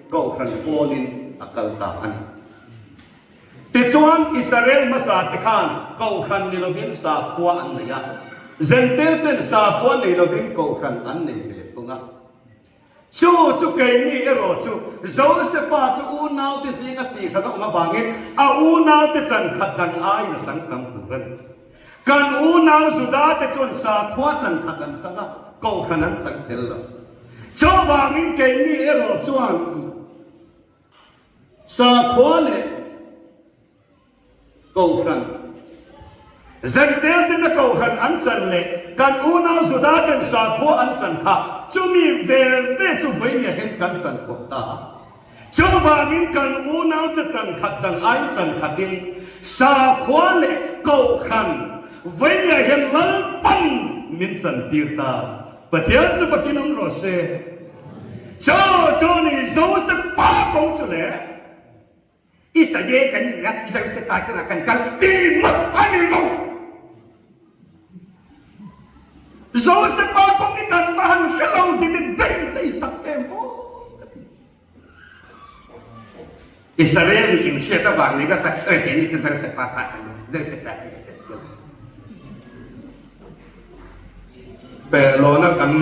Kohhran pawlin a kal ta a ni. Tichuan, Israel hmasate khan Kohhran ni lovin sakhua an nei a, Zentel ten sakhua nei lovin Kohhran an nei ve thung a. Chu chu keini erawh chu Josefa chu unaute zinga tihhran a awm avangin a unaute chan khat dang aiin a chang tam tur a ni. Kan unau Judate chuan sakhua chan khat an chang a, Kohhran an chang tel lo. Chuvangin keini erawh chuan sakhua leh Kohhran. Zentel ten a Kohhran an chan leh kan unau Juda ten sakhua an chan kha chumi ve ve chu vawinia hian kan chan kawp ta a. Chuvangin kan unau chu chan khat dang aiin chan khatin sakhua leh Kohhran vawinia hian Lalpan min chan tir ta. Pathian chu fakin awm rawh se. Chu chu ni Joseph pa kawng chu le. I sage kan ni a, i sage ta chungah kan kal ti ngawt a ni lo. Josepa kawng i kan va han hre lo ti te daih daih tak em aw ka ti. Israel nih in hriat avang ni ka tak oi ni chu Josepa fa kan ni, Josepa kan ni ti lo. Pe lona kan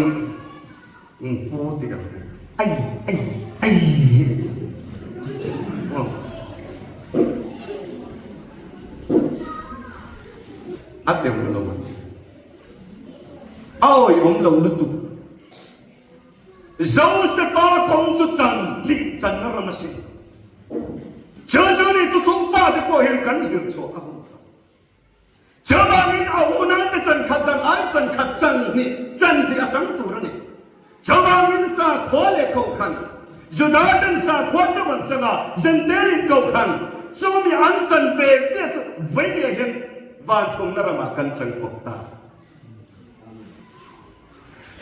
Pu ti ang hi. Ai ai ai ni chu. A teuh lo. A awihawm lo lutuk. Josefa kawng chu chan hlik channa ram a si. Chu chu ni tuthung pa te pawh hian kan zir chhuah a hun ta. Chuvangin a unaute chan khat dang ai chan khat chan hnih chan hnih a chang tur a ni. Chuvangin sakhua leh kohhran, Judaten sakhua chauh an chang a, Zentelin kohhran, chumi an chan ve ve chu vawinia hian vanthumna ramah kan chang kawp ta.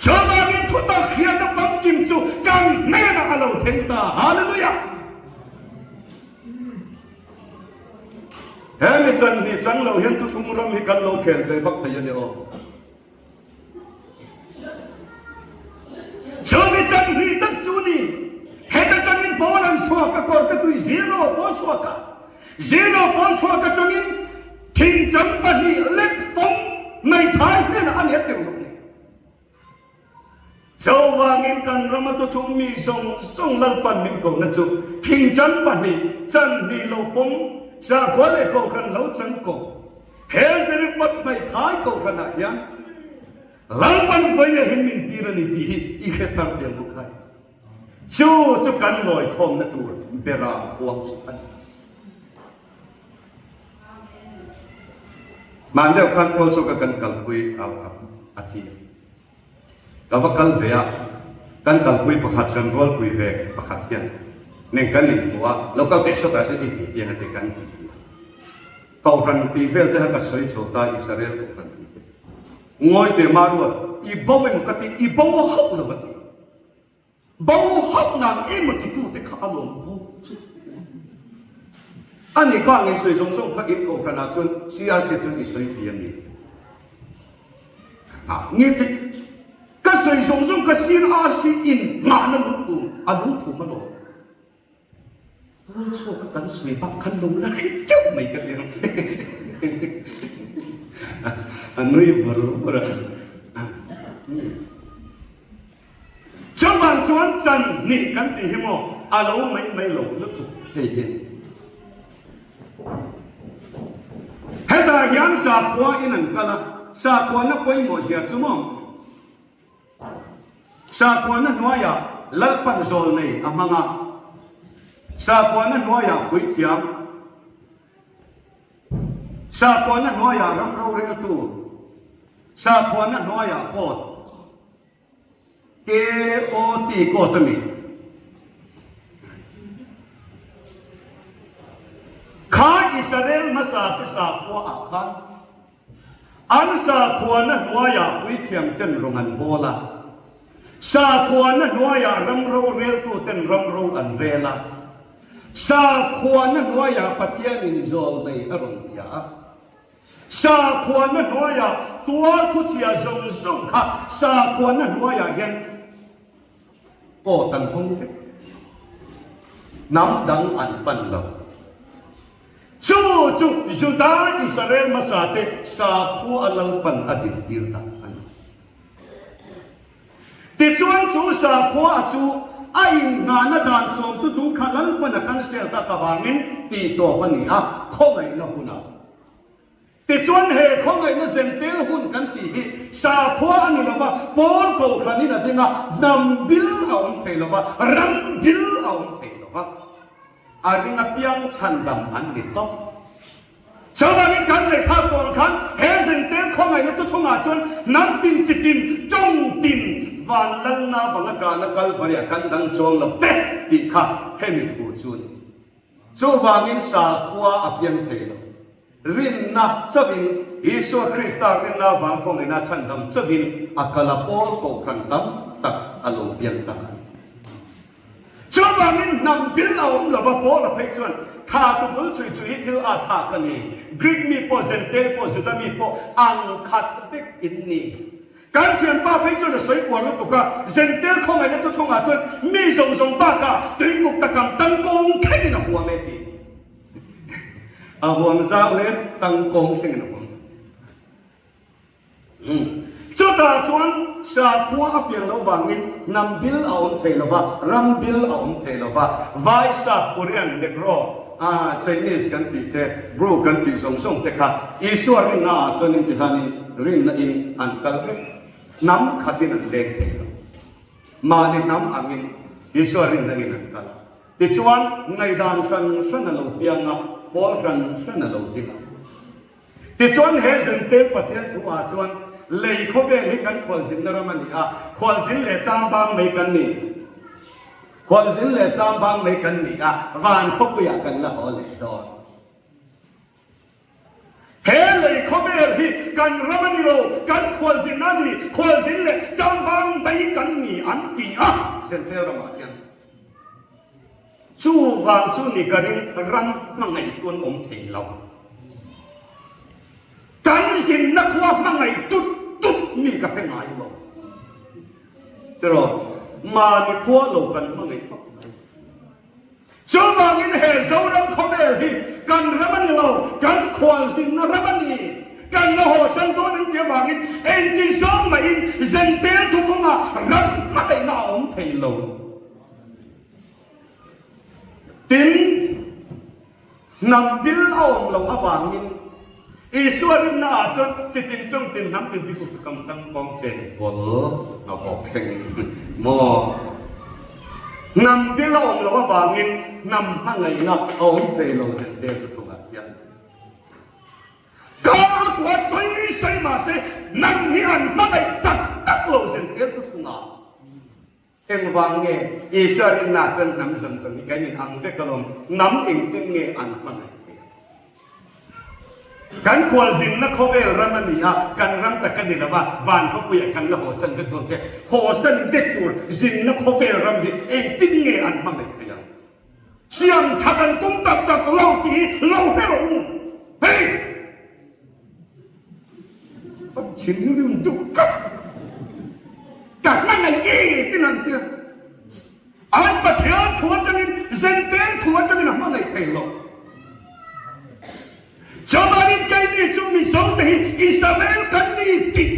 Chuvangin thutak hriatna famkim chu kan hnenah a lo thleng ta. Hallelujah! He mi chan hnih chang lo hian thuthlung ram hi kan lo khel ve vak thei a ni aw. Chu mi chan hnih tak chu ni. Heta tangin pawl an chhuak a, kawrte tui zero pawl chhuak a. Zero pawl chhuak atangin thingtang pahnih lek fawng hmeithai hnenah a ni a teuh loh ni. Chuvangin kan rama tuthung mi zawng zawng Lalpan min kohna chu thingtang pahnih chan hnih lo fawng sakhua leh kohhran lo chang kawp he Zarephath hmeithai kohhranah hian Lalpan vawiah hian min tir a ni tih hi i hre thar tel bawk hai. Chu chu kan lawikhawmna tur bera huang chu a ni. Hman deuh khan Kawlchawka kan kalpui a a thi a. Ka va kal ve a, kan kalpui pakhat kan rualpui ve pakhat hian nen kan inhmu a, lo kal teh sawtah chuan i tih piang a ti kan ti a. Kohhran tih vel te kha ka sawi chho ta Israel kohhran tih te. Ngawi teh Maruat, i bo emaw ka ti, i bo hauh lo a ti. Bo hauh nang emaw titute kha a lawm bawk chu. A ni kha ngei sawi zawng zawng kha in kohhranah chuan CRC chuan i sawi thei a mi? A nge te ka sawi zawng zawng kha CRC in nghahna lungphum a lungphum a lawm. Rual chhuak a kan sawi bak khan lo la hre teuh mai ka ti ang. A nui vur vur a. Chuvang chuan chan hnih kan tih hi maw a lo mai mai lo lutuk hei hi a ni. Hetah hian sakhua in an kal a, sakhuana pawimawh zia chu maw sakhuana hnuaiah Lalpan zawl nei a hmang a, sakhuana hnuaiah puithiam, sakhuana hnuaiah ram roreltu, sakhuana hnuaiah pawt, KOT court a ni. Kha Israel hmasa te sakhua ah khan an sakhuana hnuaiah puithiam ten rawng an bawl a, sakhuana hnuaiah ram roreltu ten ram ro an rel a, sakhuana hnuaiah Pathianin zawlnei a rawn bia a. Sakhuana hnuaiah tual thuchhia zawng zawng kha sakhuana hnuaiah hian kawt an hawng vek. Hnam dang an pan lo. Chu chu Juda Israel hmasate sakhua a Lalpan a dintir dan a ni. Tichuan chu sakhua a chu a inngahna dan sawmtu tung kha Lalpan a cancel tak avangin tihtawp a ni a, khawngaihna hunah. Tichuan he khawngaihna zentel hun kan tih hi sakhua a ni lo va, pawl kohhranin a ding a, hnam bil a awm thei lo va, ram bil a awm thei lo va, a ring apiang chhandam an ni tawp. Chuvangin kan ngaihthlak tawh ang khan he zentel khawngaihna thuthungah chuan hnam tin chi tin, tawng tin, van lalna vanga ṭana Kalvariah kan dang chuang lo ve tih kha hemi thu chu a ni. Chuvangin sakhua a piang thei lo. Rinna chauhin, Isua Krista rinna avang kawngina chhandam chauhin a kal a pawl kohhran tam tak a lo piang ta a ni. Chuvangin hnam bil a awm lova Paula phei chuan, Tha tu bul chui chui hi thil a tha ka ni. Greek mi pawh, Zentail pawh, Juda mi pawh ang khat vek in ni. Kan thianpa phei chuan a sawi uar lutuk a, Zentel khawngaihna thuthlungah chuan mi zawng zawng bakah tuikuk takam tangkawng thlengin a huam e tih. A huam zau hle tangkawng thlengin a huam. Chutah chuan sakhua a pian loh vangin hnam bil a awm thei lo va, ram bil a awm thei lo va, Vai, Sap, Korean, Negro, A Chinese kan tih te, Bru kan tih zawng zawng te kha Isua rinna ah chuan in ti hianin rinna in an kal vek. Hnam khatin an leng thei lo. Mahni hnam angin Isua rinna in an kal a. Tichuan ngaihdan hran hran a lo piang a, pawl hran hran a lo ding a. Tichuan he Zentel Pathian thu ah chuan lei khawvel hi kan khualzinna ram a ni a, khualzin leh chambang mai kan ni. Khualzin leh chambang mai kan ni a, van khawpuiah kan la haw leh dawn. He lei khawvel hi kan ram a ni lo, kan khualzin a ni, khualzin leh chambang mai kan ni an ti a, Zentel ramah hian. Chuvang chu ni ka ring ram hmangaih tuan awm thei lo. Kan zinna khua hmangaih tut tut mi ka hre ngai lo. Tiraw, mahni khua lo kan hmangaih vak mai. Chuvangin he Zoram khawvel hi kan ram a ni lo, kan khualzinna ram a ni. Kan la hawsan dawn an ti avangin engtin zawng mahin Zentel thupungah ram hmangaihna a awm thei lo. Tin, hnam bil a awm loh avangin Isua rinna ah chuan chitin ṭawng tin hnam tin pipu kam tang kawng chen pawl a bawk thlengin maw? Hnam bil a awm loh avangin hnam hmangaihna a awm thei lo zentel chu thungah hian Ka a kua sawi sawi mahse hnam hi an hmangaih tak tak lo zentel chu thungah. Engvang nge Isua rinna chuan hnam zawng zawng hi kan in ang vek alawm, hnam engtin nge an hmangaih theih ang? Kan khualzinna khawvel ram a ni a, kan ram tak a ni lo a, van khawpuiah kan la hawsan vek dawn te, hawsan vek tur zinna khawvel ram hi engtin nge an hmangaih theih ang? Siam tha kan tum tak tak lo tih hi lo hre rawh u. Hei! Ka thinrim duh tlat. Ka hmangaih e tin an tia. An Pathian thu atangin Zentel thu atangin a hmangaih thei lo. Chuvangin keini chu Mizo te hi Israel kan ni tih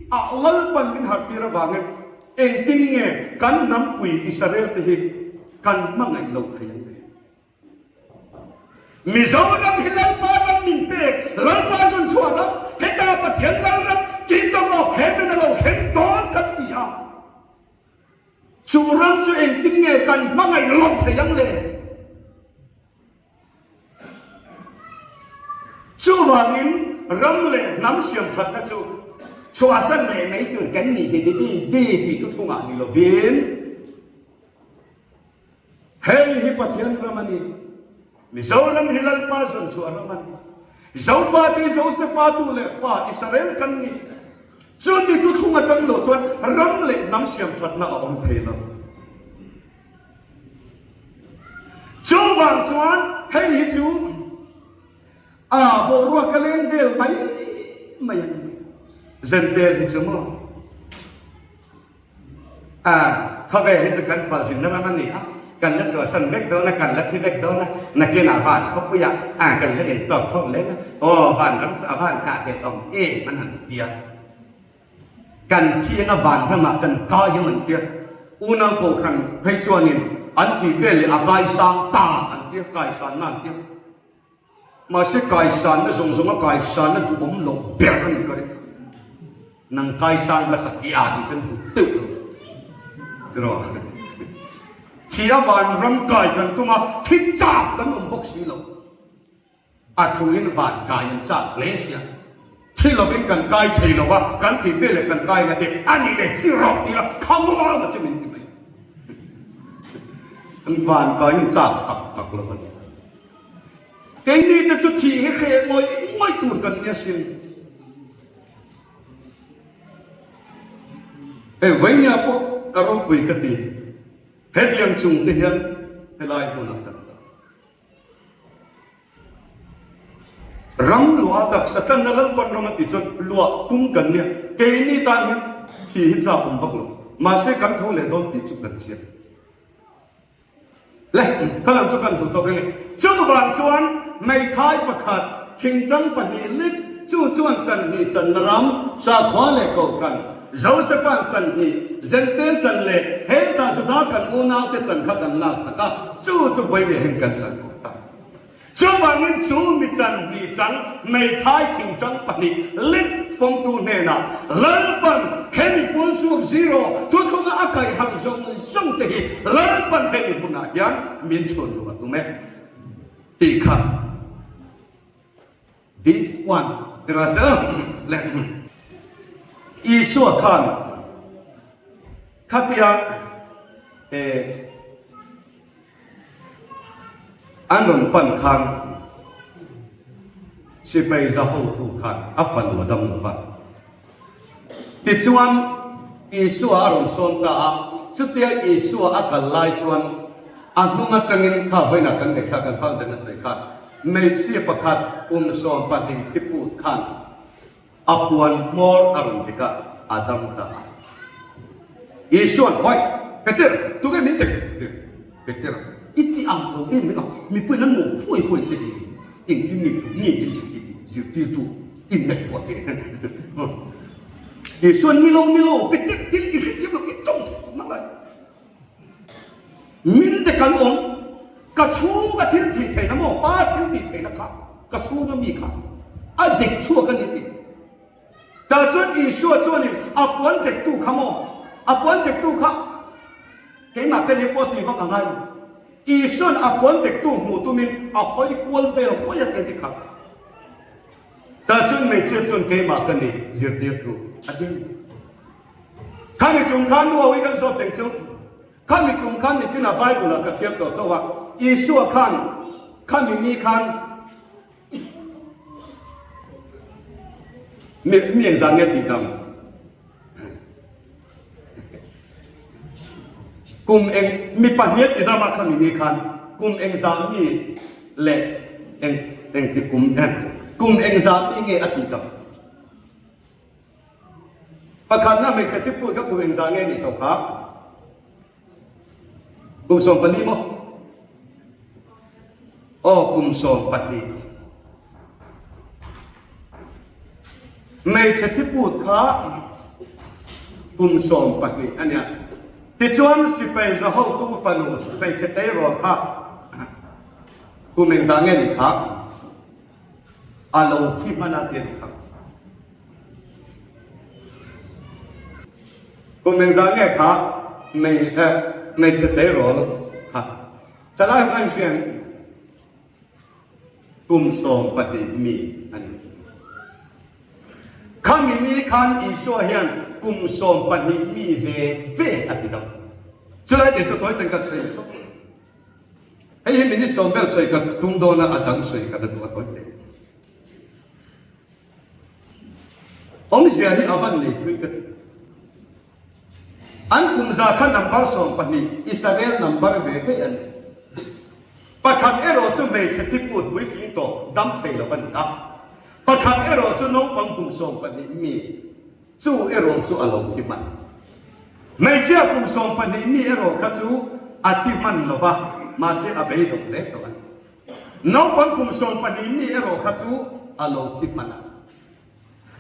a Lalpan min harhtir avangin engtin nge kan hnampui Israel te hi kan hmangaih lo thei ang le? Mizoram hi Lalpa ram min pek, Lalpa zawn chhuah ram, heta Pathian Lalram, Kingdom of Heaven a lo thleng dawn kan ti a. Chu ram chu engtin nge kan hmangaih lo thei ang le? Chuvangin ram leh hnam siamthatna chu chhuahsan leh mai tur kan ni de de de de tih thuthungah ni lovin, Hei hi Pathian ram a ni. Mizoram hi Lalpa zawnchhuah ram a ni. Zopa te Josefa tu leh fa Israel kan ni. Chumi thuthlung atang lo chuan ram leh hnam siamthatna a awm thei lo. Chuvang chuan hei hi chu a boruak a leng vel mai mai a ni. Zentel hi chu maw? A, khawvel hi chu kan khualzinna ram a ni a. Kan la chhuahsan vek dawn a, kan la thi vek dawn a, nakinah van khawpuiah a kan la intawk khawm leh a, aw van ram chu a van kah hleh awm em an han ti a. Kan thi anga van ramah kan kai ang an ti a, unau kohhran phei chuanin an thih vel leh a kaisang ta an ti a, kaisanna an ti a. Mahse kaisanna zawng zawnga kaisanna duhawm loh ber a ni ka ring. Nang kaisan hmasa ti a tih chuan duh deuh lo tiraw? Thi a vanram kai kan tum a, thi chak kan awm bawk si lo. A thuin van kai an chak hle sia. Thi lovin kan kai thei lo va, kan thih ve leh kan kai nga te a nih leh thi rawh ti la khamuang a che min ti mai. An van kai an chak tak tak lo a ni. Keini te chu thih hi hreh ngawih ngawih tur kan nia sin. Hei Vainia pawh ka ropui ka ti. Hetiang chung te hian helai hmunah kan kal. Ram luah taksa tlanna Lalpan ram a tih chuan luah tum kan nia. Keini tan hian thih hi chak awm vak lo. Mahse kan tho leh dawn tih chu kan chiang. Le, ka lam chu kan duh tawk eng e. Chuvang chuan hmeithai pakhat, thingtang pahnih lek, chu chuan chanhnih channa ram, sakhua leh kohhran, Josepa'n chanhnih, Zentel chan leh hetah Juda kan unaute chan kha kan laksak a, chu chu vawiin hen kan chan khawp ta. Chuvangin chu mi chan hnih chang hmeithai thingchang pahnih lek fawngtu hnenah Lalpan hemi pawn chhuak zero thuthlunga a kaihharh zawng zawng te hi Lalpan hemi hmunah hian min chhun luh a tum e tih kha this one ti rawh se le Isua khan khatia eh An rawn pan khan sipai za hotu khan a fanu a dam lo va. Tichuan, Isua a rawn sawn ta a, chutia Isua a kal lai chuan a hnung atangin kha vawiinah kan ngaihthla kan fal den a sawi khan hmeichhia pakhat kum 12 thi put khan A puan hmawr a rawn dik a, a dam ta a. Isua'n, Hawi, Peter, tunge min tek? Ti Peter, I ti ang lo em em a, mipuiin an mawh huai huai che hi, engtin nge tu nge i nih tih zirtirtu i ngaihtuah teh. Isua'n, Ni lo, ni lo, Peter, thil i hrethiam lo, i tawng thei lo nang a. Min te kan awm, ka chhunga thil tih theihna maw, pa thil tih theihna kha, ka chhunga mi kha a dik chhuak a ni tih. Tah chuan Isua chuanin a puan dektu kha maw, a puan dektu kha keimah ka nih pawh tih vak a ngai lo. Isua'n a puan dektu hmuh tumin a hawi kual vel huai a ti kha. Tah chuan hmeichhia chuan keimah ka nih zirtirtu a ding. Khami tum khan nu awi kan zawt teng chu khami tum khan nichinah Bible ah ka chhiar tawh tho a, Isua khan khami ni khan mi mi engzah nge tih dang kum eng mi pahnih a ti dam a khami ni khan kum engzah mi leh eng engti kum kum engzah mi nge a tih dang. Pakhatna hmeichhe thiput kha kum engzah nge nih tawh kha? Kum 14 maw? Aw, kum 12. Hmeichhe thiput kha kum 12 a nia. Tichuan sipai za hotu fanu hmeichhe tleirawl kha kum engzah nge nih kha? A lo thi hman a ti a ni kha. Kum engzah nge kha hmeichhe tleirawl kha thalai hman hian kum 12 mi a ni. Khami ni khan Isua hian kum 12 mi ve ve a ti deuh. Chulai te chu tawi tengkhat sawi leh lawk. Hei hi minute sawm vel sawi ka tum dawn a, a dang sawi ka la duh a tawi teh. Awmzia hi a van nei thui ka ti. An kum za kha number 12 Israel number ve ve a ni. Pakhat erawh chu hmeichhe thiput puitling tawh dam thei lo a ni a. Pakhat erawh chu naupang kum 12 mi. Chu erawh chu a lo thi hman. Hmeichhia kum 12 mi erawh kha chu A thi hman lo va, mahse a beidawng hle tawh a ni. Naupang kum 12 mi erawh kha chu a lo thi hman a.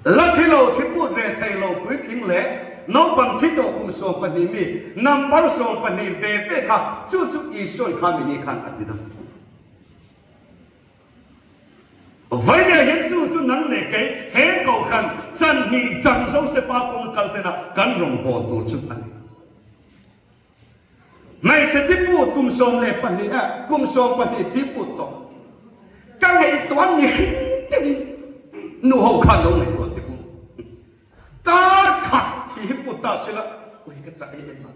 La thi lo, thi put ve thei lo puitling leh naupang thi tawh kum 12 mi number 12 ve ve kha chu chu Isua'n kha mini khan a ti dam. Vawinia hian chu chu nang leh kei he kohhran chan hnih chang Josepa kawng kal tena kan rawngbâwl tur chu a ni. Hmeichhe thipu kum 12 a kum 12 thiput tawh ka ngaihtuah mihring deuhin nu ho khan lo ngaihtuah teh u. Kar khat thi hi put ta sila ui ka chah em em a.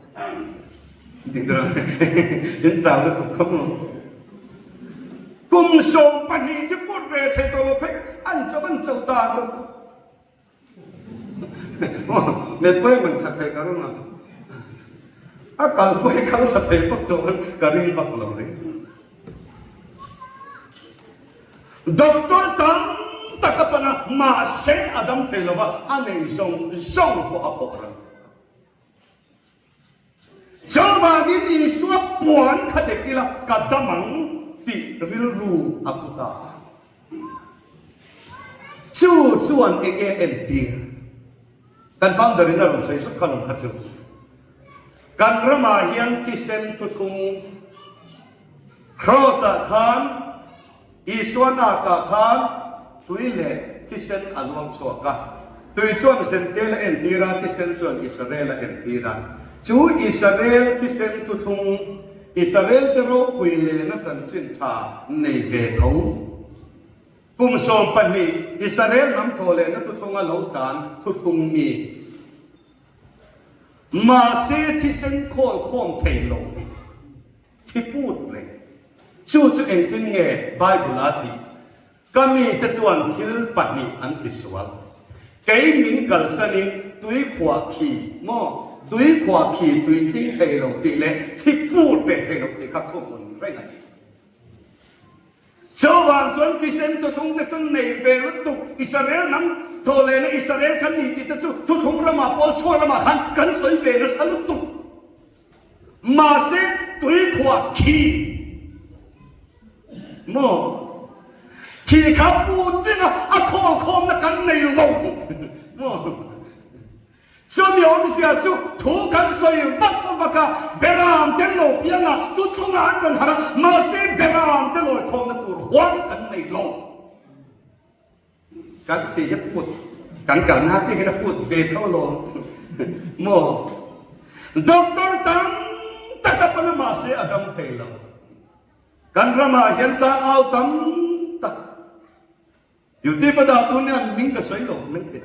Dikdra in chau lutuk kha maw. Kum 12 thi put ve thei tawh lo phei an cho an cho ta lo. Metpawi man kha thei ka ring a, a kalpawi kal tha thei vak tawh an ka ring vak lo reng. Doctor tam tak a pan a, mahse a dam thei lo va, a nei zawng zawng pawh a khawh ral. Chuvangin Isua puan kha dek ila ka dam ang tih rilru a pu ta a. Chu chuan eng nge entir? Kan founder in a rawn sawi zuk kha lawm kha chu. Kan ramah hian thisen thuthlung Kraws ah khan Isua nakah khan tui leh thisen a luang chhuak a. Tui chuan Zentel a entir a, thisen chuan Israel a entir a. Chu Israel thisen thuthlung, Israel te ropui lehna chanchin tha nei ve tho. Kum 12 Israel hnam thaw lehna thuthlunga lo tlan thuthlung mi. Mahse thisen khawl khawm thei lo. Thi put reng. Chu chu engtin nge Bible-a tih? Ka mite chuan thil pahnih an ti sual. Kei min kalsanin tui khuah khi maw? Tui khuah khi tui thing thei lo tih leh thi put ve thei lo tih kha thuhmun reng a ni. Chuvang chuan thisen thuthlung te chu nei ve lutuk Israel hnam thawhlehna Israel kan ni tih te chu thuthlung ramah pawl chhuah ramah khan kan sawi ve nasa lutuk. Mahse tui khuah khi maw? Khi kha put reng a, a khawl khawmna kan nei lo maw? Chumi awmzia chu thu kan sawi vak vak a, Beram te lo piang a, tuthlungah an rawn harh a, mahse Beram te lawi khawmna tur huan kan nei lo. Kan thi hi put kan kalna te hian a put ve tho lo maw? Doctor tam tak a pan a mahse a dam thei lo. Kan ramah hian tlangau tam tak duty va dah tur nia an hming ka sawi lo mai teh.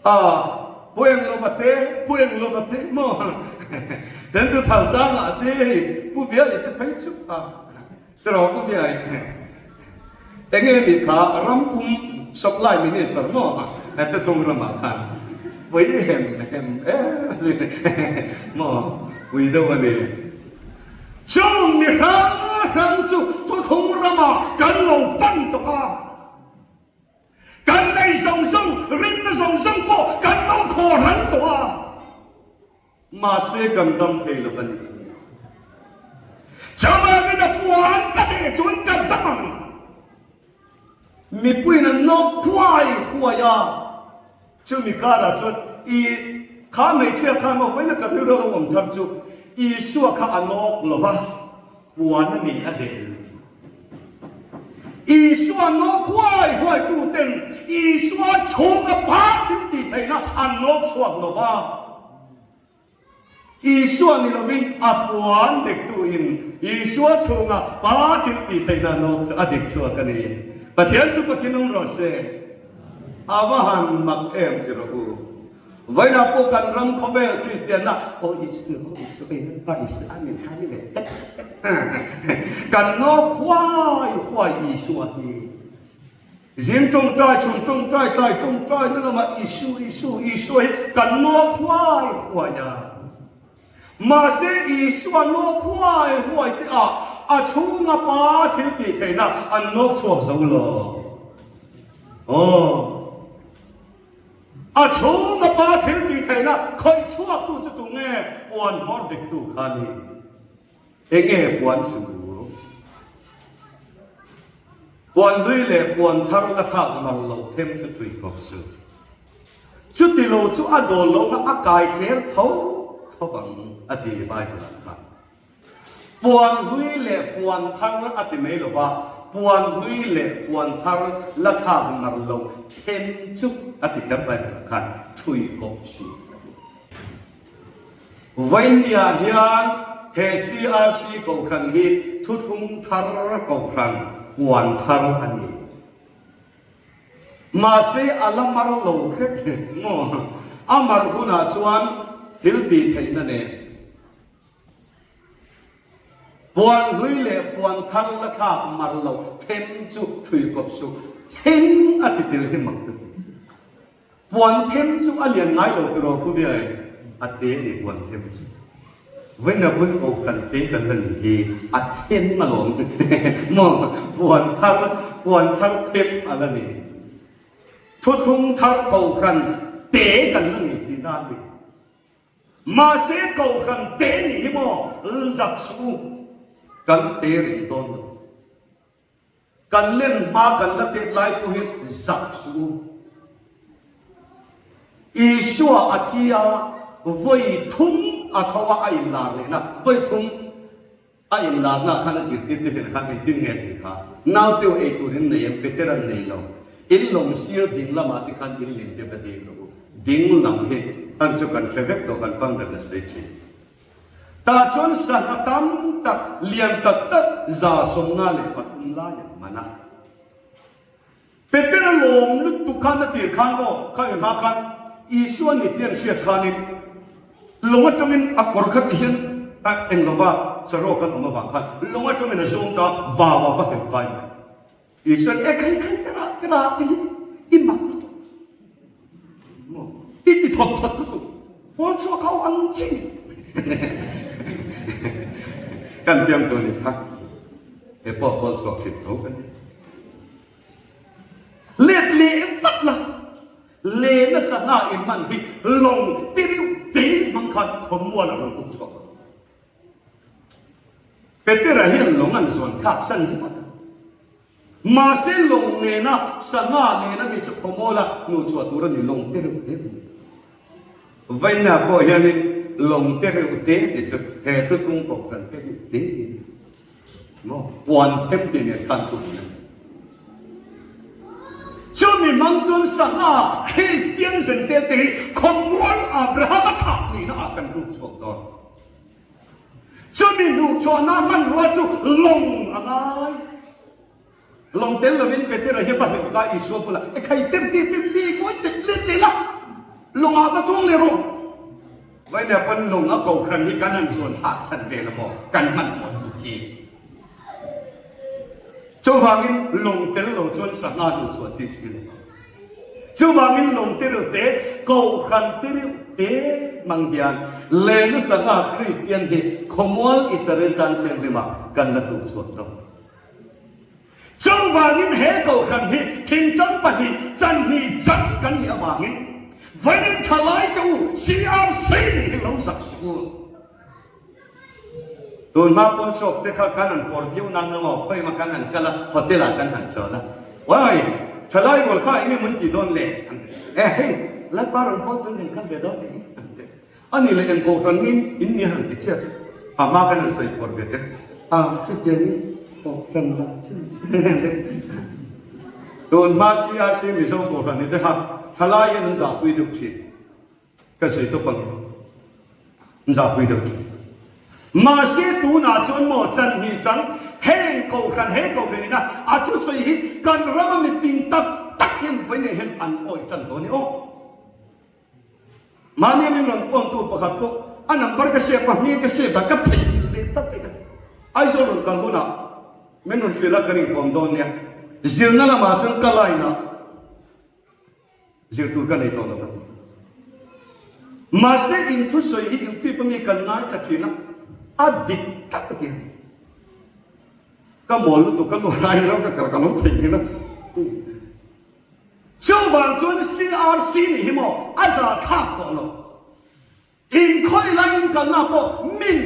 A Pu Englova te, Pu Englova te maw? Chen chu thal tlangah te hei Pu Biai te phei chu a tiraw Pu Biai? Enge nih kha ram pum supply minister maw Thuthlung ramah khan pui hem hem em maw pui deuh a ni. Chung mi hrang hrang chu Thuthlung ramah kan lo pan tawh a. Kan nei zawng zawng, rinna zawng zawng pawh kan lo khaw ran tawh a, mahse kan dam thei lo a ni. Chuvangin a puan ka deh chuan ka dam ang. Mipuiin an nawk huai huai a, chumi karah chuan i kha hmeichhia khan aw vawiin a ka rilru a lo awm thar chu Isua kha a nawk lo va. Puan a ni a deh lui. Isua nawk huai huai tuten Isua chhunga pa thil tih theihna an nawk chhuak lo va. Isua ni lovin a puan dektuin Isua chhunga pa thil tih theihna nawk chu a dek chhuak a ni. Pathian chu pakin awm rawh se. A va han mak em ti rawh u. Vawiinah pawh kan ram khawvel Kristianna aw Isu, aw Isu, ei Lalpa Isu, Amen, Hallelujah, tek tek kan nawk huai huai Isua hi. Zing tawngtai, chhun tawngtai, tlai tawngtai na lamah Isu, Isu, Isua hi kan nawk huai huai a. Mahse Isua nawk huai huai te ah a chhunga pa thil tih theihna an nawk chhuak zo lo. Aw. A chhunga pa thil tih theihna khawih chhuaktu chu tunge puan hmawr diktu kha a ni? Enge puan chu? Puan hlui leh puan thar la thlak mar loh them chu tui khawp suh. Chuti lo chu a dawl lohna a kai thler tho tho ang a ti Bible-ah khan. Puan hlui leh puan thar a ti mai lo va, puan hlui leh puan thar la thlak mar loh them chu a ti kher Bible-ah khan thui kawp suh a ti. Vawinia hian he CRC Kohhran hi thuthlung thar Kohhran puan thar a ni. Mahse a la mar lo hret hret maw? A mar hunah chuan thil tih theihna nen puan hlui leh puan thar la thlak mar loh them chu thui kawp suh. Then a ti tel hi mak ka ti. Puan them chu a lian ngai lo tiraw Pu Biai? A te ni puan them chu. Vawiina hun ko kan te kan la ni hi a them alawm maw puan thar puan thar them a la ni. Thuthlung thar kohhran te kan la ni tihna a ni. Mahse kohhran te ni hi maw lzak suh u kan te reng dawn lo. Kan len hma kan la tet lai pawh hi zak suh u. Isua a thi a, vawi thum a tho a, a inlar lehna, vawi thum a inlarna ah khan a zirtirte hnenah khan engtin nge a tih kha? Nauteu ei tur in nei em? Peter an nei lo. In lawng sir ding lamah te khan in lente va deng rawh u. Ding lam hi an chu kan hre vek tawh, kan founder la sawi thin. Tah chuan sangha tam tak, lian tak tak 153 lai an man a. Petera lawm lutuk khan a tir khan aw, kha inhma khan Isua ni tih an hriat khanin lawng atangin a kawr kha ti hian a eng lova saruak an awm avang khan lawng atangin a zawng ta vau a va hleuh kai mai. Isuan e khai khai tera tera ti hi i mak lutuk maw i ti thawt thawt lutuk pawl chhuak ho ang chi kan piang tur ni kha he pawh pawl chhuak hrim tho kan ni let leh vat la le nasa hna in man hi lawng tiriu te hmang khan thawmual a rawn tuk chhuak. Petera hian lawng an zawn thlak san ringawt a. Mahse lawng nena sangha nena mi chu khawmawla hnuhchhuah tur a ni lawng te reuh te a ni. Vaina pawh hianin lawng te reuh te tih chu he thuthlung kohhran te reuh te a ni. Maw? Puan them tih nen khan thu hmun a ni. Chumi hmang chuan sangha Kristian zentel te hi khawmual Abrahama thlah nihna ah kan hnuhchhuak dawn. Chumi hnuhchhuahna hmanrua chu lawng a ngai. Lawng tel lovin Petera hi va hleuh ta Isua bulah, E khai tem ti tem ti ngawi tet let leh la, lawngah va chuang leh rawh. Vawinia pawn lawng a kohhran hi kan han zuan thlak san vel a maw, kan hmanhmawh lutuk hi. Chuvangin lawng tel lo chuan sangha hnuhchhuah chi si lo. Chuvangin lawng tireuh te, kohhran tireuh te hmang hian lehna sangha Kristian hi khawmual Israel tan thianghlimah kan la tuk chhuak dawn. Chuvangin he kohhran hi thingtang pahnih chanhnih chan kan nih avangin vawiin thalaite u CRC nih hi lo zak suh u. Tun hma pawn chawk te kha kan han pawr viau nan emaw khawi emaw kan han kal a, hotel ah kan han chawl a, Uai, thalai rual kha eng emaw an tih dawn le? an ti. E hei, Lalpa rawn pawn tun eng kal ve dawn eng? an ti. A nih leh eng kohhran ngin in nia han ti chiah chu a hma kan han sawi pawr ve te. A, chutiangin kohhran lah chu Tun hma CRC Mizo kohhran ni te kha thalai hian an zahpui deuh thin. Ka zui tawp ang in zahpui deuh thin. Mahse tunah chuan maw chan hnih chang heng kohhran he kohhran ina a thusawi hi kan rama miping tak tak hian vawi nei hian an awih tan dawn i aw. Mahni min rawn pawntu pakhat pawh a number ka save a hming ka save a ka theihnghilh leh ta daih a. Aizawl rawn kal hunah min rawn hrilh a ka rinkawm dawn nia. Zirna lamah chuan ka line ah Zir tur ka nei tawh lo ka ti. Mahse in thusawi hi YouTube a mi kan ngai ta thin a, a dik tak a ti a. Ka mawl lutuk ka luah lai lo ka kal ka lo theihnghilh a. Chuvang chuan CRC nih hi maw a zahthlak tawh lo. Inkhawih laiin kalna pawh min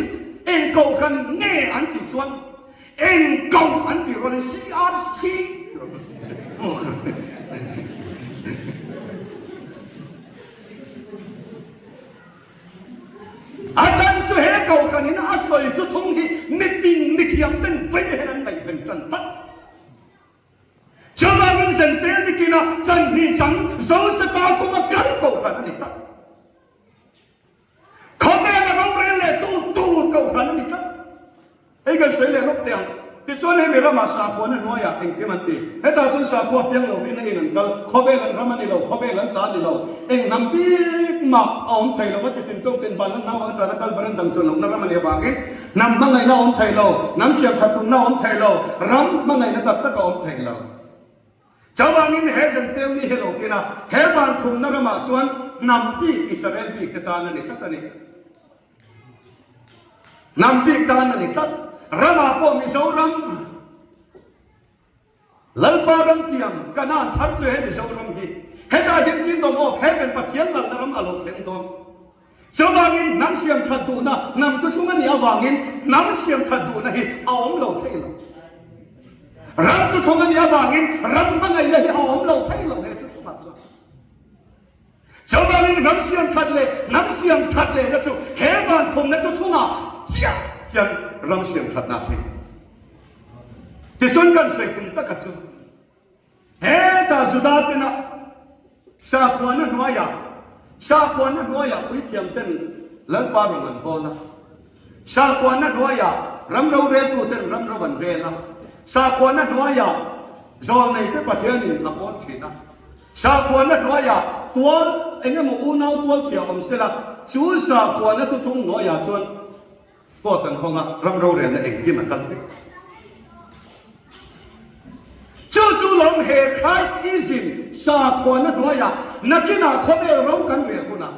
eng kohhran nge an tih chuan eng koh an tih rualin CRC A chan chu he kohhran in a sawi thuthung hi mipin mithiam ten vawi hian an ngaihven tan tlat. Chuvangin Zentel nikina chanhnih chang Zosepa kuma kal kohhran a ni tlat. Khawvela rorel leh tu tur kohhran a ni tlat. Hei kan sawi leh lawk teh ang. Tichuan hemi ramah sakhuana hnuaiah engkim an ti. Hetah chuan sakhua piang lo rin a in an kal. Khawvel an ram a ni lo, khawvel an ta a ni lo. Eng hnam bik mah a awm thei lo va, chitin tawk tin van an nau ang tana kal varin dang chuan lohna ram a nih avangin hnam hmangaihna a awm thei lo, hnam siamthat tumna a awm thei lo, ram hmangaihna tak tak a awm thei lo. Chuvangin he Zenteu ni hi lo kin a, he van thumna ramah chuan hnam bik Israel bik te tan a ni tlat a ni. Hnam bik tan a ni tlat. Ramah pawh Mizoram, Lalpa ram tiang Kanaan thar chu he Mizoram hi hetah hian Kingdom of Heaven Pathian lalna ram a lo thleng dawn. Chuvangin hnam siam that duhna hnam thuthlung a nih avangin hnam siam that duhna hi a awm lo thei lo. Ram thuthlung a nih avangin ram hmangaihna hi a awm lo thei lo he thuthlungah chuan. Chuvangin ram siam that leh hnam siam that lehna chu he vanthumna thuthlungah chiah hian ram siam thatna a thleng. Tichuan kan sawi tum taka chu Hetah Juda tena sakhuana hnuaiah sakhuana hnuaiah puithiam ten Lalpa rawn an bawl a, sakhuana hnuaiah ram roreltu ten ram ro an rel a, sakhuana hnuaiah zawlneite Pathianin a pawn thin a, sakhuana hnuaiah tual eng emaw unau tual chhia awm sela chu sakhuana thuthlung hnuaiah chuan Court an hawng a, ram rorelna engkim a kal vek. Chu chu lawm he Christ ism sakhuana hnuaiah nakinah khawvel ro kan rel hunah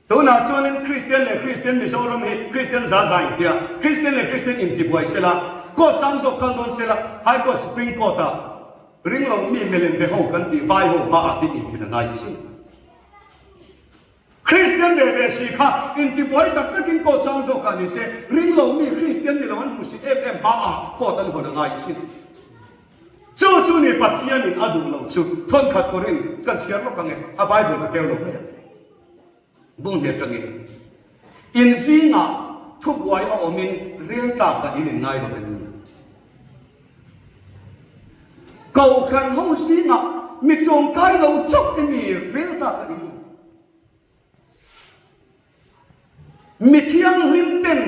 tunah chuanin Kristian leh Kristian Mizoram hi Kristian za za intia Kristian leh Kristian intibuai sela Court sang zawk kal dawn sela High Court Supreme Court ah ringlo mi milem be ho kan tih vai ho hmaah tin inthin a ngai thin. Kristian ve ve si kha intibuai tak takin court sang zawk ah ni se, ring lo mi Kristian ni lo an hmu si em em hma ah court an hawn a ngai asin. Chu chu ni Pathian in a duh lo chu thawnkhat turin kan chhiar lawk ang e, a Bible ka keu lo mai ang. Bung hne tangin in zingah thubuai a awmin rel tlak ah in in ngai lo em ni? Kohhran ho zingah mi tawngtai lo chauh i mi rel tlak ah in ngai. Mi thianghlim ten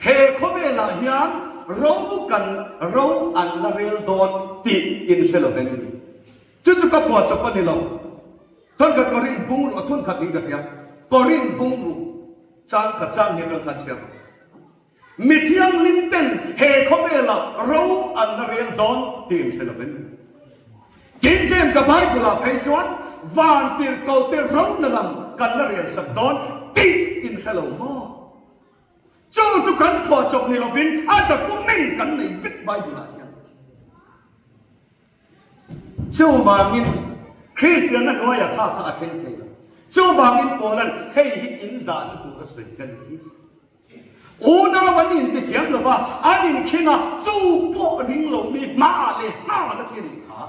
he khawvelah hian ro kan ro an la rel dawn tih in hre lo veng ni. Chu chu ka phuah chawp a ni lo. Thawnkhat Korin bung ruh a thunkhat in ka hria. Korin bung ruh chang khat chang hi atang khan chhiar rawh. Mi thianghlim ten he khawvelah ro an la rel dawn tih in hre lo veng ni. King James ka Bible ah phei chuan van tirhkoh te ro na lam kan la rel sak dawn tih in hre lo maw? Chu chu kan phuah chawp ni lovin a document kan nei vek Bible ah hian. Chuvangin Kristianna hnuaiah kha kha a thleng thei lo. Chuvangin Paula'n hei hi in zahna tur a sawi ka ni hi. Unau an intithiam lo va, an inkhing a, chu pawh ring lo mi hmaah leh hna la khi a nih kha.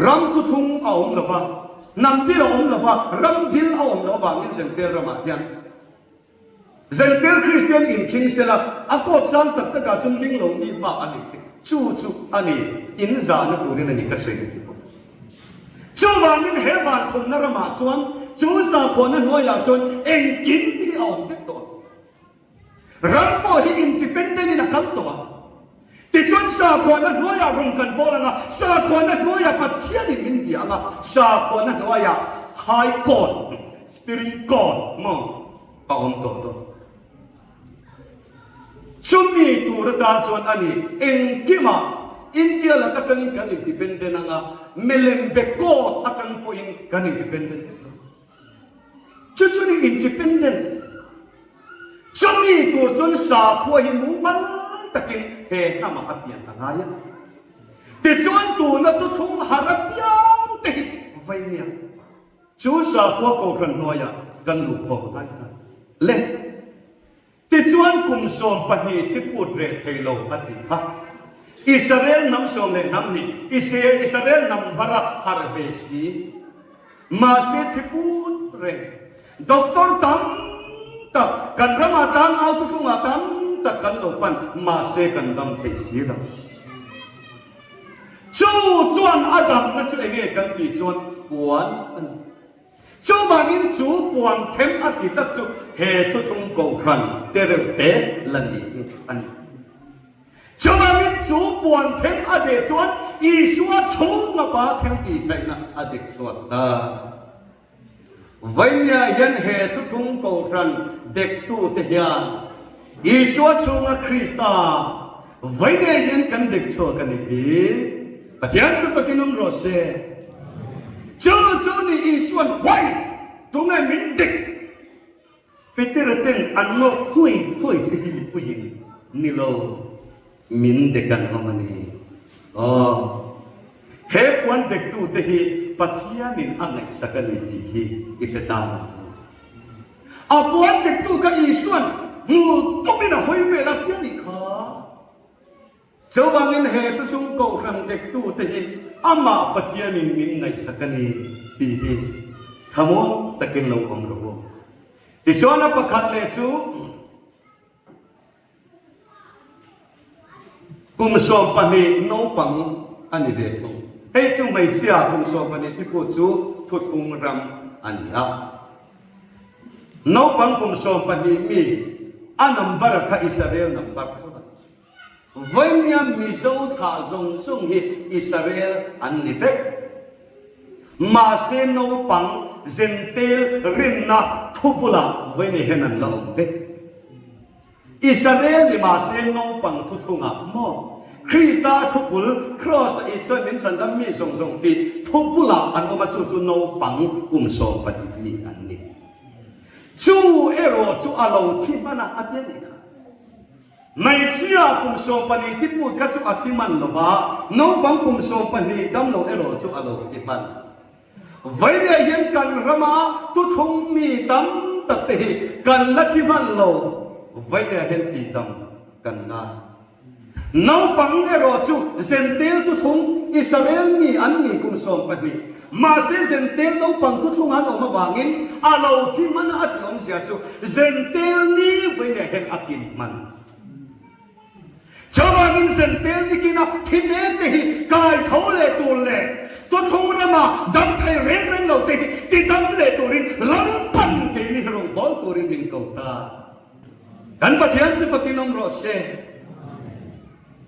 Ram thuthlung a awm lo va, hnam bil a awm lo va, ram bil a awm loh avangin Zentel ramah hian Zentel Kristian inkhing sela, a kawt sang tak takah chuan ring lo mi hmaah an inkhing. Chu chu a ni, inzahna turin a ni ka sawi ka ti bawk. Chuvangin he vanthumna ramah chuan chu sakhuana hnuaiah chuan engkim hi a awm vek tawh a. Ram pawh hi independent in a kal tawh a. Tichuan sakhuana hnuaiah rawng kan bawl ang a, sakhuana hnuaiah Pathianin min bia ang a, sakhuana hnuaiah High Court, Spirit Court maw a awm tawh dawn. Chumi tur atan chuan a ni, engkimah India lak atangin kan independent ang a, milem be court atang pawhin kan independent vek dawn. Chu chu ni independent. Chumi tur chuan sakhua hi mumal takin he hnamah a pian a ngai a. Tichuan tuna thuthlung har apiang te hi veinia chu sakhua kohhran hnuaiah kan luh khawm ngai ngai le. Tichuan kum 12 thi put reh thei lo a tih kha. Israel hnam sawm leh hnam nih Israel hnam bara har ve si. Mahse thi put reng. Doctor tam tak kan ramah tlangau thuthlungah tam tak kan lo pan mahse kan dam thei si lo. Chu chuan a damna chu enge kan tih chuan puan a ni. Chuvangin chu puan them a ti tak chu he thuthlung kohhran te reuh te la ni hi a ni. Chuvangin chu puan them a deh chuan Isua chhunga pa thil tih theihna a dik chhuak ta. Vainia hian he thuthlung kohhran dektute hian Isua chhunga Krista Vainia hian kan dek chhuak a nih hi. Pathian chu pakin awm rawh se. Chu chu ni Isuan huai tunge min dek? Petera ten an nawk huai huai che hi mipuiin ni lo min dek an awm a ni. Aw, he puan dektute hi Pathianin a ngaihsak a ni tih hi i hre ta ang u. A puan dektu kha Isuan hmu tumin a hawi vel a ti a nih kha. Chuvangin he thuthlung kohhran dektute hi amah Pathianin min ngaihsak a ni tih hi thlamuang takin lo awm rawh u. Tichuan a pakhat leh chu kum 12 naupang a ni ve thung. Hei chu hmeichhia kum 12 thiput chu thuthlung ram a ni a. Naupang kum 12 mi a number kha Israel number tho a ni. Vawimia Mizo thah zawng zawng hi Israel an ni vek. Mahse naupang Zentel rinna thu bulah Vawimia hian an la awm vek. Israel ni mahse naupang thuthungah maw Krista thupul Kraws a Isuan min chhandam mi zawng zawng tih thu bulah an awm a chu chu naupang kum 12 mi an ni. Chu erawh chu a lo thi hman a a ti a nih kha. Hmeichhia kum 12 tiput kha chu a thi hman lo va, naupang kum 12 dam lo erawh chu a lo thi hman. Vailia hian kan rama thuthlung mi tam tak te hi kan la thi hman lo, Vailia hian tihdam kan ngai. Naupang erawh chu Zentel thuthlung Israel mi an ni kum 12. Mahse Zentel naupang thuthlung an awm avangin a lo thi hman a a ti awmzia chu Zentel ni vawiinah hian a kin hman. Chuvangin Zentel ni kina thi mek te hi kai tho leh tur leh thuthlung rama dam thei reng reng lo te hi ti dam leh turin Lalpan keini hi rawn bawl turin min ko ta. Kan Pathian chu fakin awm rawh se.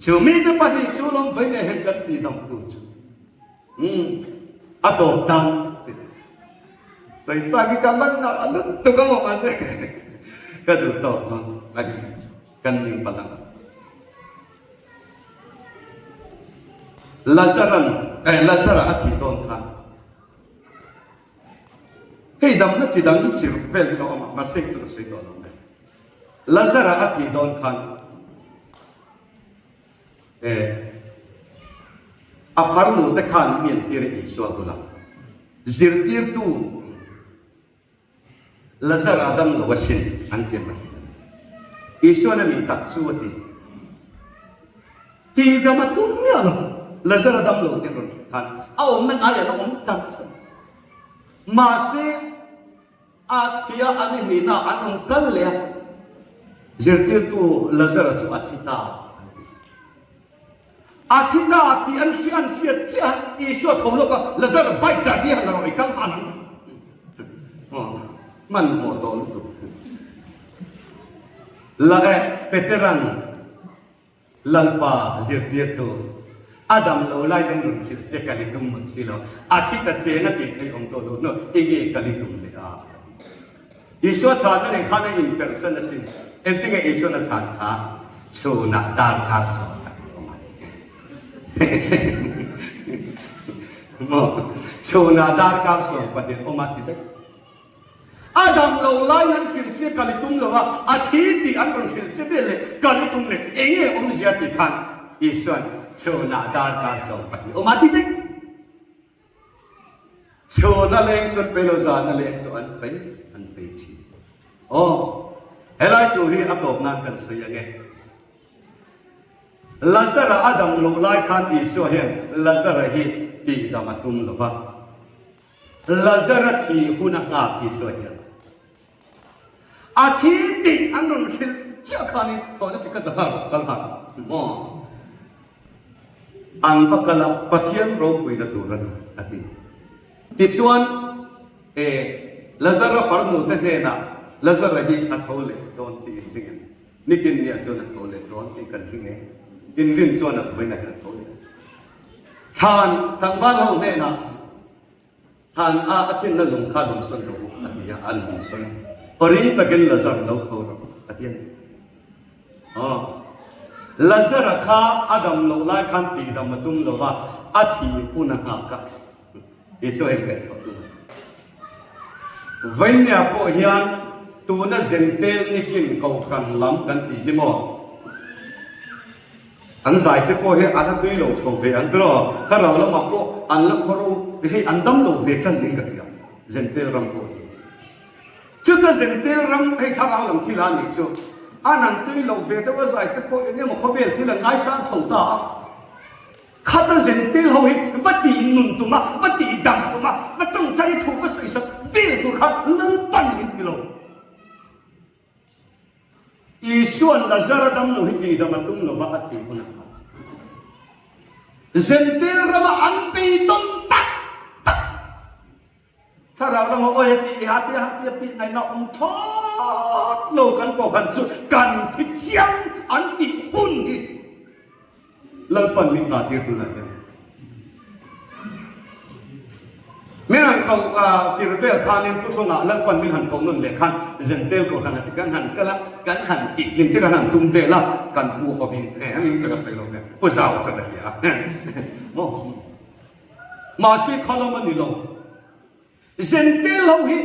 Chu mite pahnih chu lawm vawiinah hian kan ti dam tur chu. Umm a tawp tan sawi chak hi ka lan a lut tuk a maw mahse ka duh tawk dawn a ni kan ning palh ang. Lazaran eh Lazara a thih dawn khan hei damna chi dang hi chi ruk vel hi ka awm a mahse chu ka sawi tawh lo mai. Lazara a thih dawn khan E, a farnu te khan mi an tir a Isua bulah zirtirtu Lazara dam lo asin an ti mai. Isuan a nih tak chu a ti. Ti dam a tum miah lo. Lazara dam lo te an rawn hrilh khan a awmna ngai an awm char char. Mahse A thi a, an inihna an rawn kal leh a, zirtirtu Lazara chu a thi ta an ti. A thi ta tih an hria an hriat chiah a, Isua tho lawk a, Lazara bike chah hi han la rawh i kal hman ang. Hmanhmawh tawh lutuk. La eh, Petera'n Lalpa zirtirtu, a dam lo lai kan rawn hrilh che kal i tum mawn si lo, a thi ta cheng a tih theih awm tawh lo hnu, enge kal i tum leh a? a ti. Isua chhanna nen khan a inperhsan asin. Engtinge Isua'n a chhan kha? Chhunah darkar sawm tak i awm a ni. Maw? Chhunah darkar 12 awm a ti daih. A dam lo laiin an hrilh che kal i tum lo a, a thi tih an rawn hrilh che vel leh kal i tum leh enge awmzia tih khan. Isua'n chhunah darkar 12 awm a ti daih. Chhun a leng chu an pei lo, zan a leng chu an pei, an pei thin. Aw, helai thu hi a tawp nan kan sawi ang e. Lazara a dam loh lai khan Isua hian Lazara hi tihdam a tum lo va. Lazara thi hun a nghak Isua hian. A thi tih an rawn hrilh chiah khanin thawhna chi kha ka nghal kal nghal maw? An va kal a, Pathian ropuina tur a ni a ti. Tichuan e Lazara farnu te hnenah Lazara hi a tho leh dawn tih in ring em? Nitin nia chuan a tho leh dawn tih kan ring e. Inrin chuan a vawiinah hian a tho leh. Thlan tlangval ho hnenah Thlan a a chinna lung kha lung sawn rawh u a ti a, an lung sawn a. Awring takin Lazar lo tho rawh a ti a ni. Aw, Lazara kha a dam loh lai khan tihdam a tum lo va, a thi hun a nghak a. Isua hian kaih thawh tum a ni. Vainia pawh hian tuna Zentel nikin kohhran lam kan tih hi maw? An zai te pawh hi a la tui lo chho ve ang tiraw? Thlarau lamah pawh an la khaw ro hei an dam lo ve chan ding ka hria Zentel ram pawh hi. Chuta Zentel ram hei thlarau lam thil a nih chu an han tui lo ve deuh a zai te pawh eng emaw khawvel thil an ngaisang chho ta a. Khata Zentel ho hi va tih nun tum a, va tih dam tum a, va tawngtai a thu va sawisak vel tur kha Lalpan min ti lo. Isua'n Lazara dam lo hi tihdam a tum lo va a tih hunah khan Zentel rama an beidawn tak tak thlarau lama awi a tih ha tia ha tia tih ngaihna awm thlawt lo kan kohhran chu kan thi chiang an tih hun hi Lalpan min nghah tir tunah hian min han koh tir vel khanin thuthlungah Lalpan min han koh nun leh khan Zentel kohhran a ti kan han kal a, kan han tih hlim te kan han tum vel a, kan pu hovin he angin ka la sawi lo ve, pu zau chuan a ti a maw mahse khalam a ni lo. Zentel ho hi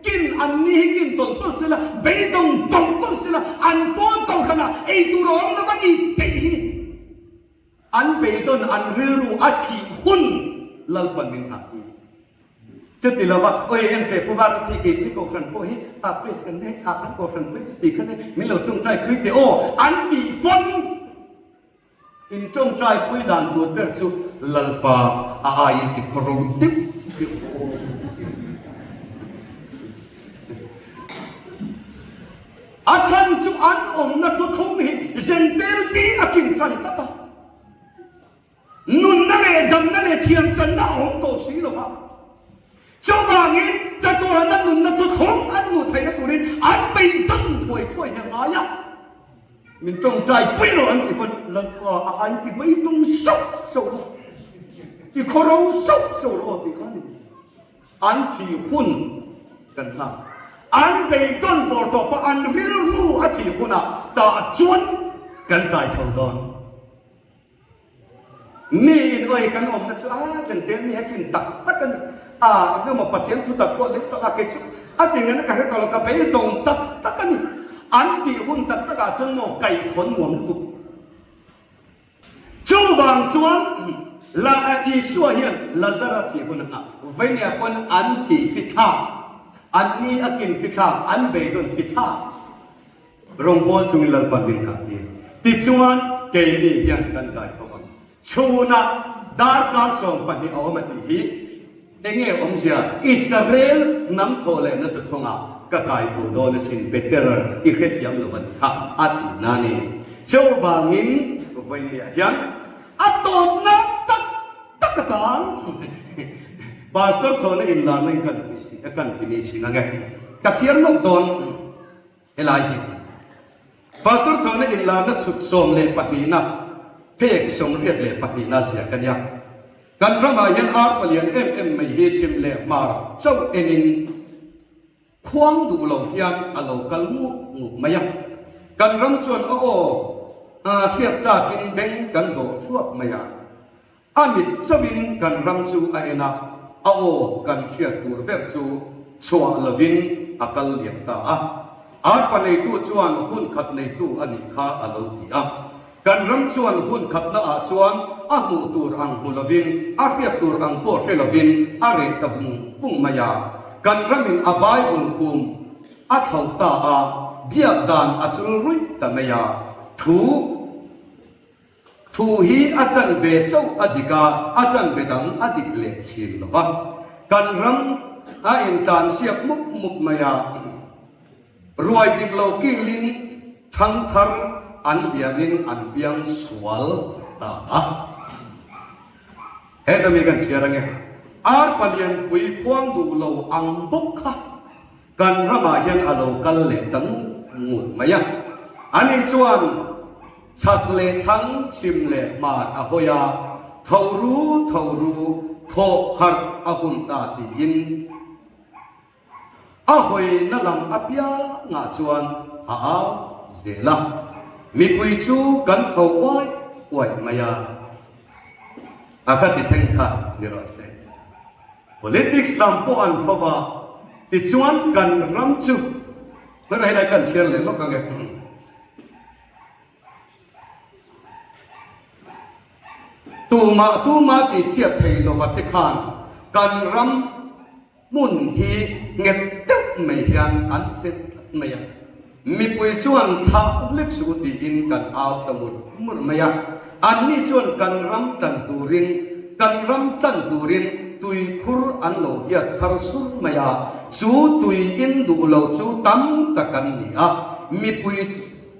kin an ni hi kin tawlh tawlh sela, beidawng tawlh tawlh sela, an pawl kohhranah ei tur a awm lo a ni tih hi an beidawn an rilru a thih hun Lalpan min nghah tir. Chuti lova, awi engte Pu Bata thih kei thih kohhran pawh hi a priest kan nei a, kan kohhran pawhin chuti khan e min lo tawngtai pui teh aw an tih pawn, In tawngtai pui dan tur ber chu Lalpa a aiin ti khaw ro deuh deuh aw. A chhan chu an awmna thuthlung hi Zentel mi a kin tan tlat a. Nunna leh damna leh thiamchanna a awm tawh si lo va. Chuvangin chatuana nunna thuthlung an hmuh theihna turin an beidawng thuai thuai hi a ngai a. Min tawngtai pui lo an ti pawn Lalpa a ain ti beidawng sauh sauh rawh, ti khawro sauh sauh rawh aw tih kha a ni. An thih hun kan nghak. An beidawn vawr tawh pawh an rilru a thih hunah tah chuan kan kai tho dawn. Mi in awi kan awmna chu a zentel mi hekin tak tak a ni. A engemaw Pathian thu tak pawh lek tawh a kei chu a ti ngana ka hre tawh lo ka beidawng tak tak a ni. An tih hun tak tak ah chuan maw kaithawn nuam lutuk. Chuvang chuan La Isua hian Lazara thih hun ah Vainia pawn an thih fithlak, an ni a kin fithlak, an beidawn fithlak. Rawngbawl chungin Lalpan min kah tir. Tichuan, keini hian kan kai tho ang. Chhunah darkar 12 a awm a tih hi enge awmzia? Israel hnam thawh lehna thuthlungah ka kai tho dawn asin Peter i hrethiam lo a ni kha a ti na ni. Chuvangin vawinia hian a tawpna tak tak atan Pastor chhawna inlarna in kan ti si kan ti ni sin ange. Ka chhiar lawk dawn. Helai hi Pastor chuan a inlarna chhut 12na phek 82na ziak a nia. Kan ramah hian ar palian em em mai hi chhim leh hmar chauh enin khuang duh lo hian a lo kal nguk nguk mai a. Kan ram chuan a aw hriat chakin beng kan dawh thuap mai a. A mit chauhin kan ram chu a en a, a aw kan hriat tur ber chu chhuah lovin a kal liam ta a. Arpa neitu chuan hun khat neitu a nih kha a lo ti a. Kan ram chuan hun khatna ah chuan a hmuh tur ang hmu lovin, a hriat tur ang pawh hre lovin a reh ta vung vung mai a. Kan ramin a Bible khum a thlauh ta a, biak dan a chul ruih ta mai a. Thu Thu hi a chanve chauh a dik a, a chanve dang a dik leh thin lo va. Kan ram a intlansiak mup mup mai a. Ruai dik lo kilin thangthar an lianin an piang sual ta a. Heta mi kan chhiar ange, ar palianpui khuang duh lo ang bawk kha kan ramah hian a lo kal leh ta ngut ngut mai a. Ani chuan chhak leh thlang, chhim leh hmar a hawi a, tho ru tho ru, thawh harh a hun ta tiin, A hawina lam apiangah chuan a au zel a, mipui chu kan tho uai uai mai a, a ka ti thleng kha ni rawh se. Politics lam pawh an tho va, tichuan kan ram chu hmel helai kan chhiar leh lawk ang e. Tumah tumah tihchhiat thei lova te khan kan ram Hmun hi nghet deuh mai hian an chet tlat mai a, mipui chuan thah lek suh u tiin kan au ta mur mur mai a, anni chuan kan ram tlan turin kan ram tlan turin tuikhur an lo hiat thar sur mai a, chu tui in duh lo chu tam tak an ni a, mipui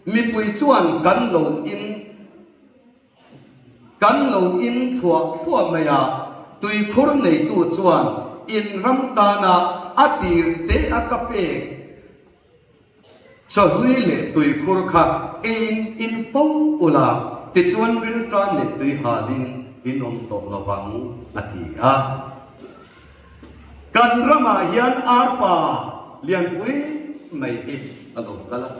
mipui chuan kan lo in. Kan lo in thluah thluah mai a, tuikhur neitu chuan in ram tana a tir te a ka pek chawhlui leh tuikhur kha eiin in fo ula, tichuan riltan leh tuihalin in awm tawh lo vang, a ti a. Kan ramah hian arpa lianpui mai hi a lo kal a.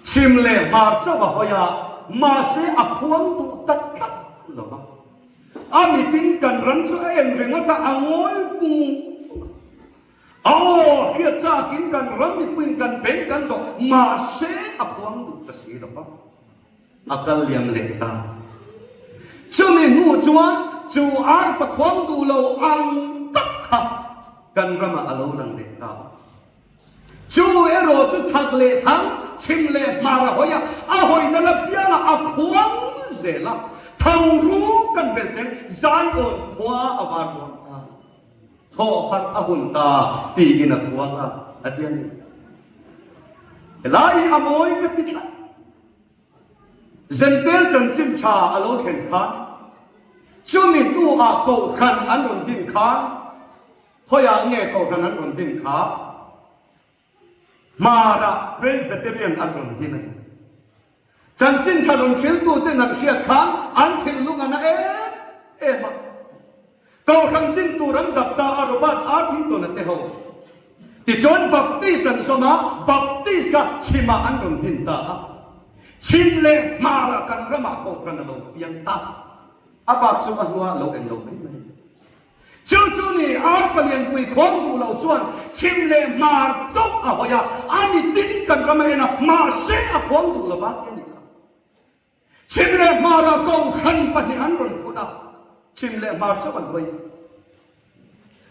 Chhim leh hmar chauh a hawi a, mahse a khuang duh tak tlat lo va. A mitin kan ram chu a en ringawt a, a ngawi vung vung a. A aw hriat chakin kan ram mipuiin kan beng kan dawh, mahse a khuang duh ta si lo va. A kal liam leh ta. Chumi hnu chuan chu arpa khuang duh lo ang tak kha kan ramah a lo lang leh ta. Chu erawh chu chhak leh thang, chhim leh hmar a hawi a, a hawina la piangah a khuang zel a, tho ru kan bel teng Zion khua a var dawn ta, thawh harh a hun ta tiin a khuang a, a ti a ni. Helai hi a mawi ka ti tlat. Zentel chanchin tha a lo thlen khan, chumi hnuah kohhran an rawn din khan, Khawiah nge Kohhran an rawn din kha? Hmarah Presbyterian an rawn din a ni. Chanchin tha rawn hriltuten an hriat khan an thinlung a na em em a. Kohhran din tur an dap ta a Robert Arthington-a te ho. Tichuan Baptist an zawm a, Baptist kha chhimah an rawn din ta a. Chhim leh hmarah kan ramah Kohhran a lo piang ta. A bak chu a hnua lo en lo mai mai. Chu chu ni ar palianpui khawm duh lo chuan chhim leh hmar chauh a hawi a, a ni tin kan ram a en a, mahse a khuang duh lo va ti a nih kha. Chhim leh hmara kohhran pahnih an rawn phun a, chhim leh hmar chauh an hawi.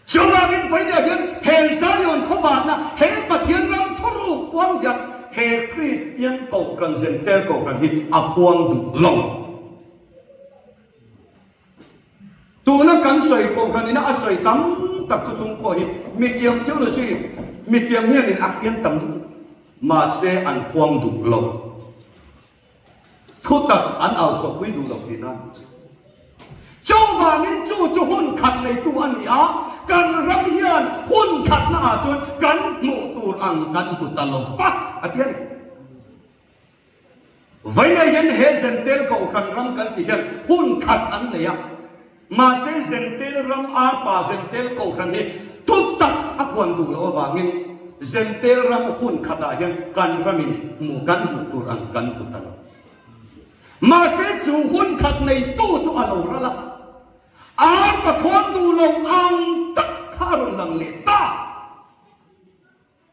Chuvangin vawiinah hian he Zion khawvarna, he Pathian ram thuruk puang hian he Kristian kohhran Zentel kohhran hi a puang duh lo. Tuna kan sawi kohhran ina a sawi tam tak chu chung pawh hi mithiam theology mithiam hianin a khian tam lutuk mahse an khuang duh lo. Thutak an au chhuahpui duh lo tihna a nih chu. Chuvangin chu chu hun khat neitu a ni a, kan ram hian hun khatna ah chuan kan hmuh tur ang kan hmu ta lo va a ti a ni. Vawiinah hian he Zentel Kohhran ram kan tih hian hun khat an nei a, mahse Zentel ram arpa Zentel Kohhran hi thu tak a khuan duh loh avangin Zentel ram hun khatah hian kan ramin hmuh kan hmuh tur ang kan hmu ta lo. Mahse chu hun khat neitu chu a lo ral a, arpa khuan duh lo ang tak kha a rawn lang leh ta.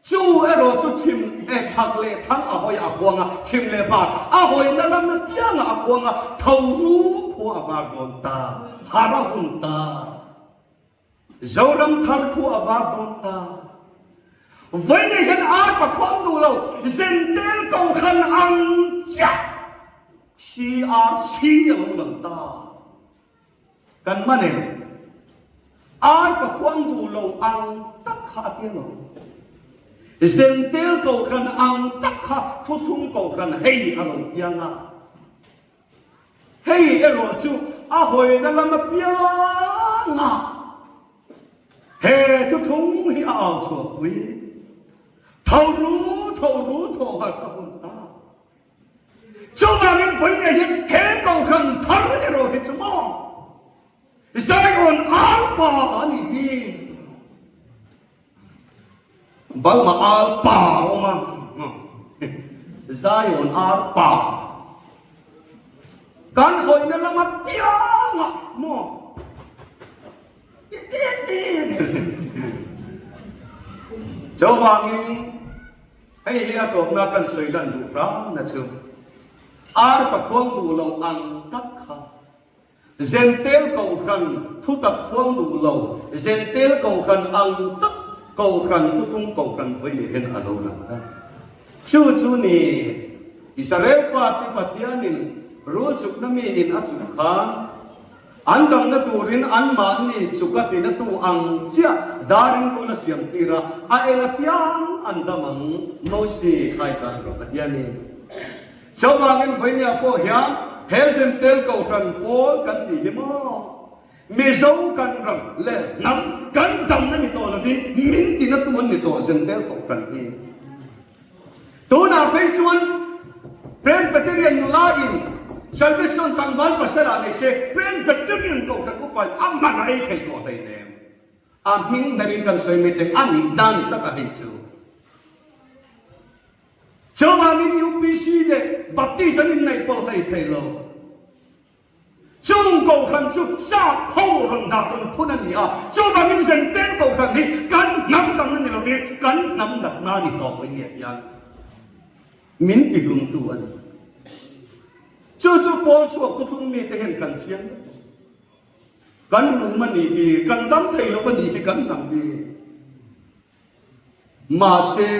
Chu erawh chu chhim eh chhak leh thlang a hawi a khuang a, chhim leh hmar a hawina lam piangah a khuang a, tho ru khua a var dawn ta, har a hun ta. Zoram thar khu a var dawn ta. Vawiin hian ar pakhuang duh lo, zentel kokhan ang chiah CRC a lo lang ta. Kan hman em? Ar pakhuang duh lo ang tak kha a tia lo. Zentel kohhran ang tak kha thuthlung kohhran hei a lo piang a. Hei erawh chu a hawina lam apianga he thuthlung hi a au chhuahpui. Tho ru, tho ru, thaw harh a hun ta. Chuvangin vawiin hian he kohhran thar erawh hi chu maw Zion arpa a nih hi. Balma arpa a awm a, Zion arpa. Kan hawina lam apiangah maw Chuvangin hei hi a tawpna kan sawi lan duh hramna chu arpa khuang duh lo ang tak kha Zentel Kohhran thutak khuang duh lo, Zentel Kohhran ang tak Kohhran thuthlung Kohhran vawi nih hian a lo lang a. Chu chu ni Israel party Pathianin rul chukna miin a chuk khan an damna turin anmahni chuka tinatu ang chiah darin rul a siam tir a, a en apiang an dam ang, Mosi khaikan rawh Pathianin. Chuvangin vawinia pawh hian he Zentel Kohhran pawl kan tih hi maw Mizo kan ram leh hnam kan damna ni tawh lovin min tina tu an ni tawh Zentel Kohhran hi. Tunah phei chuan Presbyterian nula in Salvation tlangval pasal ah nei se Presbyterian Kohhran upa in a man a ei thei tawh hleinem. A hming berin kan sawi mai teng a nih dan ni tlat a hei chu. Chuvangin UPC leh Baptist an inneih pawh hlei thei lo. Chung Kohhran chu sap ho rawn dah rawn phun a ni a, chuvangin Zentel Kohhran hi kan hnam dangna ni lovin kan hnam natna a ni tawh mai nia hian min tihlumtu a ni. Chu chu Paul chhuak thuthlung mite hian kan chiang vek a. Kan rum a nih hi, kan dam thei lo a nih hi kan hnam hi. Mahse,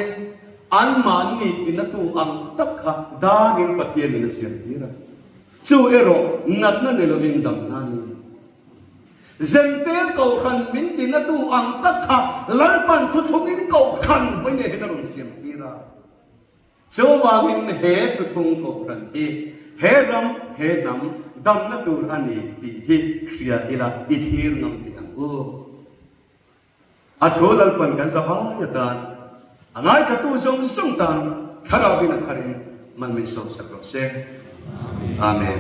anmahni tinatu ang tak kha darin Pathianin a siam tir a. Chu erawh natna ni lovin damna a ni. Zentel Kohhran min tinatu ang tak kha Lalpan thuthlungin Kohhran vawiin hian a rawn siam tir a. Chuvangin he thuthlung Kohhran hi he ram, he hnam damna tur a ni tih hi hria ila i thlir ngam teh ang u. A thu Lalpan kan zavai atan, a ngaithatu zawng zawng tan Thlarauin a tharin mal min sawmsak rawh se. Amen.